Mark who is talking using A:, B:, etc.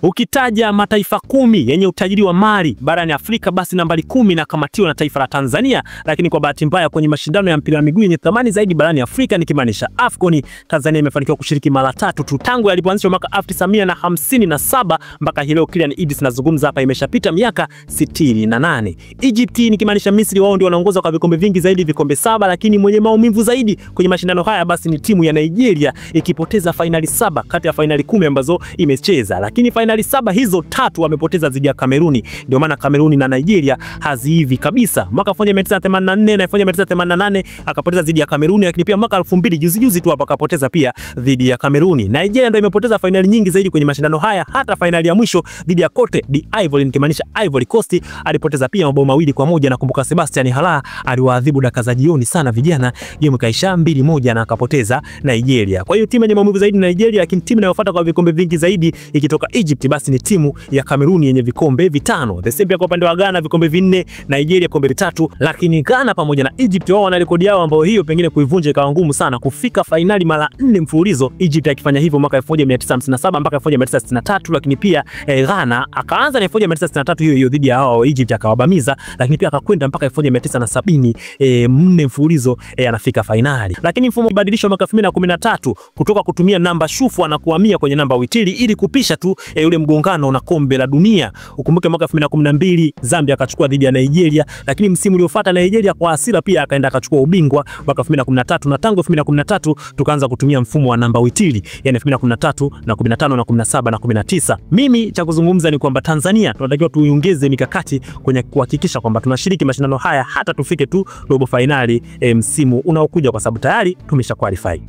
A: Ukitaja mataifa 10 yenye utajiri wa mali barani Afrika, basi nambari 10 inakamatiwa na taifa la Tanzania. Lakini kwa bahati mbaya kwenye mashindano ya mpira wa miguu yenye thamani zaidi barani Afrika, nikimaanisha AFCON, Tanzania imefanikiwa kushiriki mara 3 tu tangu yalipoanzishwa mwaka 1957 mpaka leo. Kylian Idris nazungumza hapa, imeshapita miaka 68. Egypt, nikimaanisha Misri, wao ndio wanaongoza kwa vikombe vingi zaidi, vikombe 7, lakini mwenye maumivu zaidi kwenye mashindano haya basi ni timu ya Nigeria, ikipoteza fainali 7 kati ya fainali 10 ambazo imecheza. Lakini fainali 7 hizo 3 wamepoteza dhidi ya Kameruni. Ndio maana Kameruni na Nigeria haziivi kabisa. Mwaka 1984 na 1988 akapoteza dhidi ya Kameruni, lakini pia mwaka 2000 juzi juzi tu hapa akapoteza pia dhidi ya Kameruni. Nigeria ndio imepoteza fainali nyingi zaidi kwenye mashindano haya, hata fainali ya mwisho dhidi ya Cote d'Ivoire, nikimaanisha Ivory Coast, alipoteza pia mabao 2-1. Nakumbuka Sebastian Haller aliwaadhibu dakika za jioni sana vijana, game ikaisha 2-1 na akapoteza Nigeria. Kwa hiyo timu yenye maumivu zaidi Nigeria, lakini timu inayofuata kwa vikombe vingi zaidi ikitoka Egypt basi ni timu ya Kameruni yenye vikombe 5. The same pia kwa upande wa Ghana vikombe 4, Nigeria vikombe 3, lakini Ghana pamoja na Egypt wao wana rekodi yao ambayo hiyo pengine kuivunja ikawa ngumu sana, kufika fainali mara 4 mfululizo. Egypt akifanya hivyo mwaka 1957 mpaka 1963, lakini pia Ghana akaanza na 1963 hiyo hiyo dhidi ya hao Egypt akawabamiza, lakini pia akakwenda mpaka 1970 4 mfululizo anafika fainali. Lakini mfumo ubadilishwa mwaka 2013 kutoka kutumia namba shufu na kuhamia kwenye namba witili ili kupisha tu yule mgongano na kombe la dunia. Ukumbuke mwaka 2012 Zambia akachukua dhidi ya Nigeria, lakini msimu uliofuata Nigeria kwa hasira pia akaenda akachukua ubingwa mwaka 2013, na tangu 2013 tukaanza kutumia mfumo wa namba witili, yani 2013 na 15 na 17 na 19. Mimi cha kuzungumza ni kwamba Tanzania tunatakiwa tuiongeze mikakati kwenye kuhakikisha kwamba tunashiriki mashindano haya hata tufike tu robo finali msimu unaokuja, kwa sababu tayari tumesha qualify.